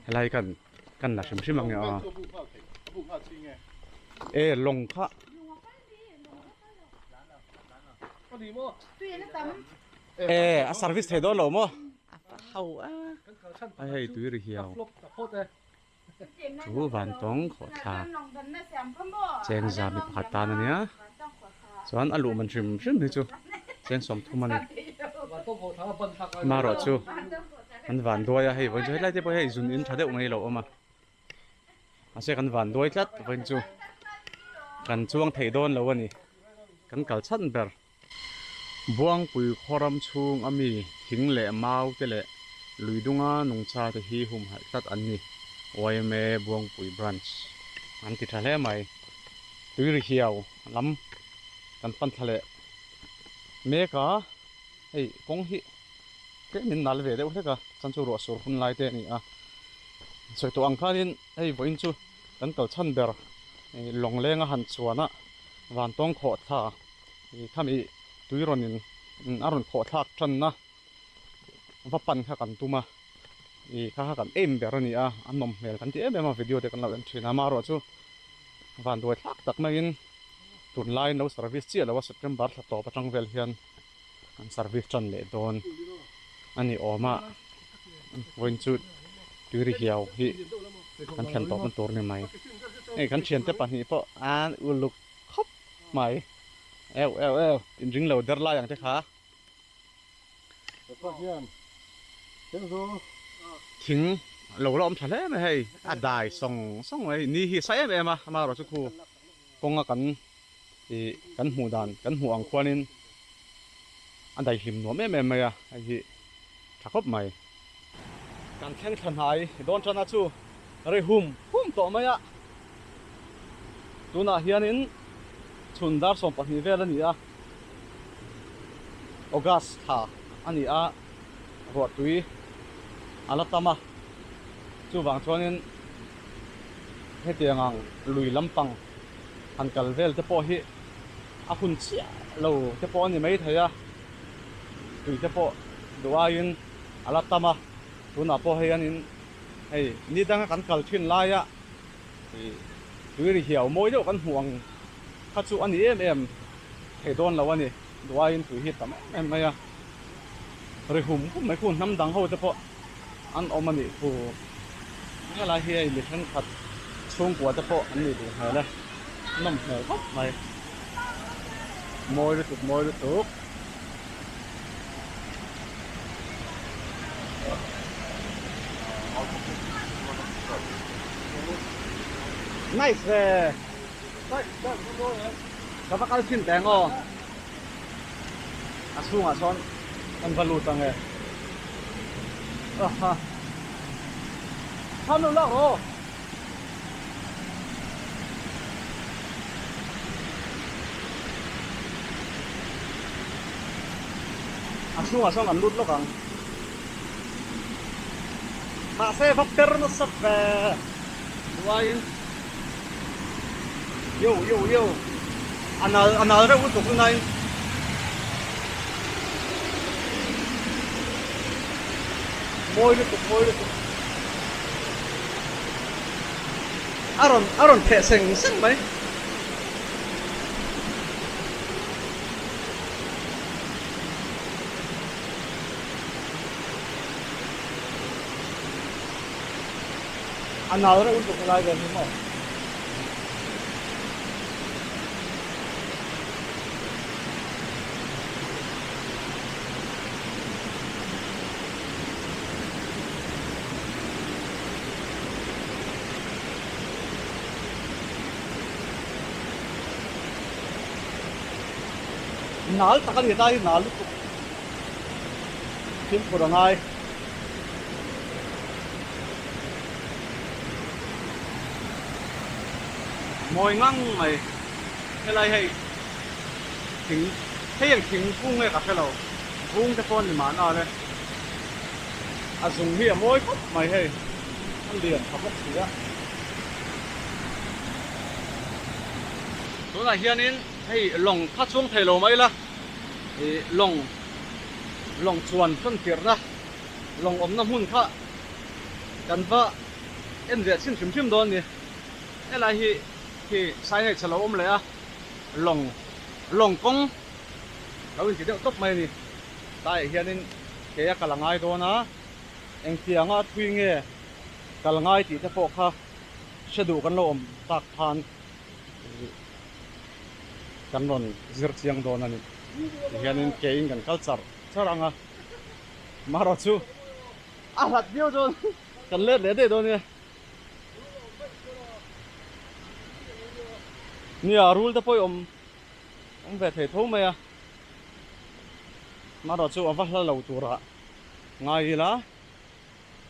Helai kan kan la hrim hrim ang nge aw. E lawng kha. E a service thei dawn lo maw? A hei tui ri hiau. Chu vantawng khawhthla chengza mi pakhat tan a nia. Chuan a luh man hrim hrim hi chu cheng 30 a ni. Amaherawh chu an van duai a, hei vawiin chu helai te pawh hei zun in tha deuh mai lo awm a. Mahse kan van duai tlat vawiin chu kan chuang thei dawn lo a ni. Kan kal chhan ber. Buangpui khawram chhung a mi thing leh mau te leh lui dunga nungcha te hi humhalh tlat an ni, yma Buangpui Branch an ti tha hle mai. Tuiri hiau lam kan pan thla leh mek a, hei kawng hi tlem in nal ve deuh hlek a, chuan chu ruah sur hun lai te a ni a. Sawi tawh ang khanin hei vawiin chu kan kal chhan ber lawnglenga han chuan a vantawng khawh thla. Khami tui rawn in a rawn khawh thlak tanna va pan kha kan tum a, ih kha kha kan aim ber a ni a, a nawm hmel kan ti em em a video te kan lo en thin a, amaherawh chu vanduai thlak tak maiin tunlai no service chiah lo a September thla tawp atang vel hian an service tan leh dawn a ni awm a, vawiin chu tui ri hiau hi kan thlen tawpna tur a ni mai, hei kan thiante pahnih pawh an uluk khawp mai eu eu eu in ring lo der lai ang te kha thing lo la awm tha hle mai hei a dai sawng sawng mai ni hi sa em em a amaherawh chu khu kawnga kan ih kan hmuh dan kan hmuh ang khuanin a dai hlim nuam em em mai a hei hi tha khawp mai. Kan thleng thla hnai dawn tana chu ri hum hum tawh mai a, tunah hianin chhun dar 12 vel a ni a, August thla a ni a, ruahtui a la tam a, chuvang chuanin hetiang ang lui lampang han kal vel te pawh hi a hun chiah lo te pawh a ni maithei a, tui te pawh duh aiin a la tam a, tunah pawh hianin hei ni danga kan kal thin laia ih tui ri hiau mawi deuh kan hmuh ang kha chu a ni em em thei dawn lo a ni, duh aiin tui hi tam em em mai a, ri hum hum mai khu hnam dang ho te pawh an awm a nih thu helai hi hei mi thenkhat chhungkua te pawh an nih duh hmel e, nawm hmel khawp mai, mawi lutuk mawi lutuk. Nice ve. Ka va kal thin teng aw. A chhungah sawn kan va lut ang e. Aha. Tham lo lak rawh. A chhungah sawn kan lut lawk ang. Mahse va per nasa ve ruaiin yo yo yo a nal a nal reuh lutuk lunain mawi lutuk mawi lutuk a rawn a rawn theh seng seng mai. A nal reuh lutuk helai vel hi maw. Nal tak a ni helai hi nal lutuk. Fimkhur a ngai. Mawi ngang mai. Helai hei thing hei ang thingkung nge ka hre lo. Vung te pawh a ni mahna le. A zung hi a mawi khawp mai hei. A lian tha bawk si a. Tunah hianin hei lawng kha chuang thei lo mai la. Ih lawng lawng chuan hran tirhna lawng awmna hmun kha kan va. en ve chhin hrim hrim dawn ni. Helai hi khi signage a lo awm leh a, lawng lawng kawng lo inti deuh tawp mai a ni. Tlaiah hianin kei a kal a ngai dawn a, engtianga thui nge kal ngai tih te pawh kha hre duh kan lo awm tak khan kan rawn zir chiang dawn a ni. Tihianin keiin kan kal char char ang a, marawh chu a hlat viau chuan kan let leh daih dawn nia. Nia rul te pawh i awm awm ve thei tho mai a, marawh chu a va hla lo turah ngai ila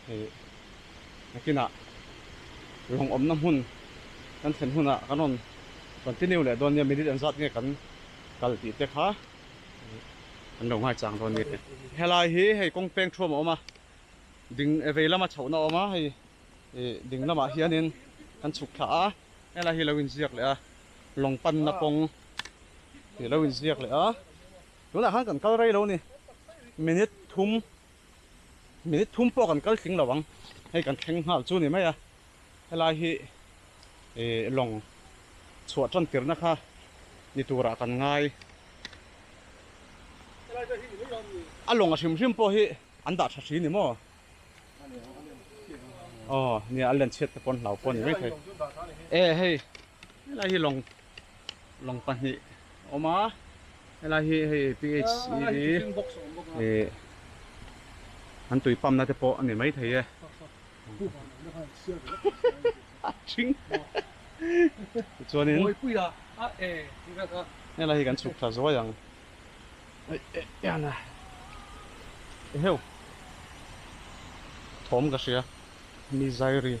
hei nakinah lawng awmna hmun kan thlen hunah kan rawn continue leh dawn nia minute an zat nge kan kal tih te kha an lo ngaichang dawn nia. Helai hi hei kawng peng thuam a awm a, ding vei lama chhohna a awm a hei ih ding lamah hianin kan chhuk thla a, helai hi lo inziak leh a lawng panna kawng tih lo inziak leh a, tunah khan kan kal rei lo a ni minute thum minute thum pawh kan kal tling lo ang hei kan thleng nghal chu ni mai a helai hi ih lawng chhuah tan tirna kha ni turah kan ngai a lawng a hrim hrim pawh hi an dah tha hri ni maw aw nia a len chhiat te pawn hlau pawh a ni maithei e hei helai hi lawng lawng pahnih a awm a helai hi hei PHED ih an tui pump na te pawh a ni maithei e a thing tichuanin helai hi kan chhuk thla zuai ang eheu thawm ka hria mi zai ri.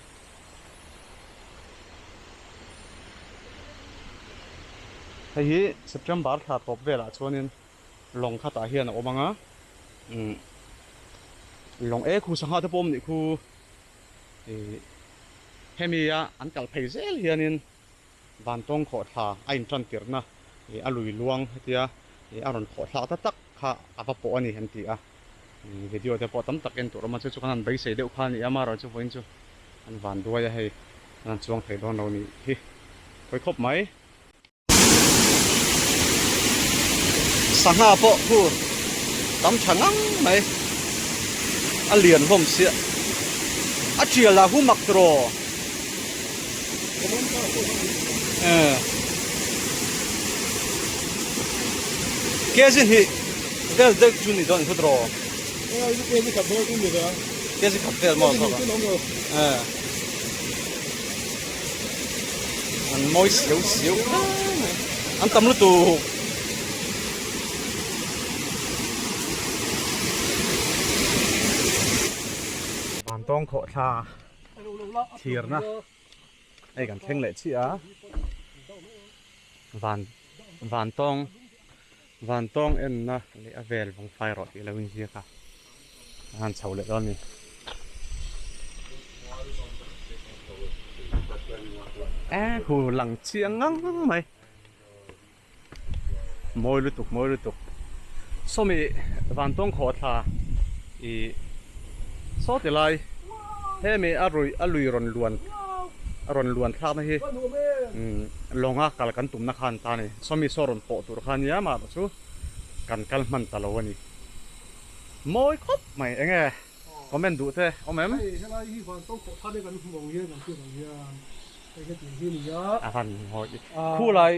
Hei hi September thla tawp velah chuanin lawng khatah hian a awm ang a, umm lawng e khu sangha te pawh awm nih khu ih hemi a an kal phei zel hianin vantawng khawhthla a intan tirhna ih a lui luang hetia ih a rawn khawhthlak ta tak kha a va pawh a ni an ti a. Video te pawh tam tak en tur awm a, chu chu kan han beisei deuh kha a ni a, amaherawhchu chu vawiin chu an van duai a hei an han chuang thei dawn lo nih hi pawi khawp mai. Sangha pawh khu tam tha ngang mai, a lian hlawm siah, a tial ah hu mak tiraw. Kg hnih vel deuh chu ni dawn hut rawh. Kg khat vel maw zawk a. An mawi siau siau hle mai. An tam lutuk. Vantawng khawhthla. Thirna hei kan thleng leh chiah a van van tawng van tawng enna leh a vel vawng fai rawh tih lo inziak a a han chho leh dawn a ni. E hu lang chiang ngang mai mawi lutuk mawi lutuk sawmi van tawng khawh thla ih saw ti lai hemi a rui a lui rawn luan a rawn luan thlak na hi umm lawnga kal kan tumna khan ta a ni sawmi saw rawn pawh tur kha ania mah chu kan kal hman ta lo a ni mawi khawp mai eng nge comment duh te awm em? A van hawi khulai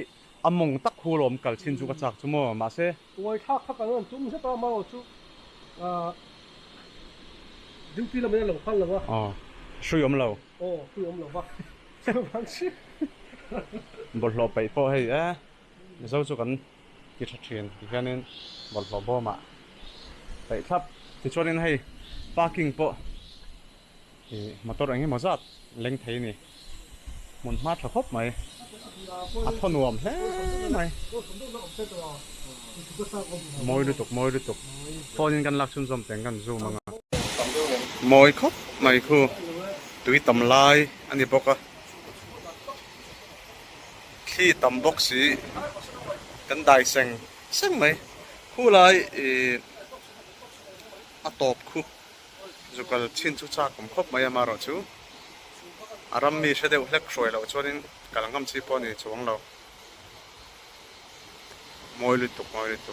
a mawng tak khu lawm kal chin chu ka chak chu maw mahse. Uai thlak kha kan rawn tum zet a amarawh chu duty lamin a lo phal lo a. Aw hrui awm lo. Aw hrui awm lo va chuvang chi. Bawlhhlawh paih pawh hei e Mizo chu kan ti tha thin ti hianin bawlhhlawh bawmah paih thlap tichuanin hei parking pawh Ih motor eng emaw zat leng thei a ni. Hmun hma tha khawp mai. A thaw nuam hle mai. Mawi lutuk mawi lutuk. Phone in kan lak chhunzawm teng kan zoom anga. Mawi khawp mai khu tui tam lai a ni bawk a. Thli tam bawk si kan dai seng seng mai. Khulai ih a tawp khu. Zukal chin chu chak awm khawp mai a marawh chu. A ram mi hre deuh hlek hruai loh chuanin kal ngam chi pawh a ni chuang lo. Mawi lutuk mawi lutuk.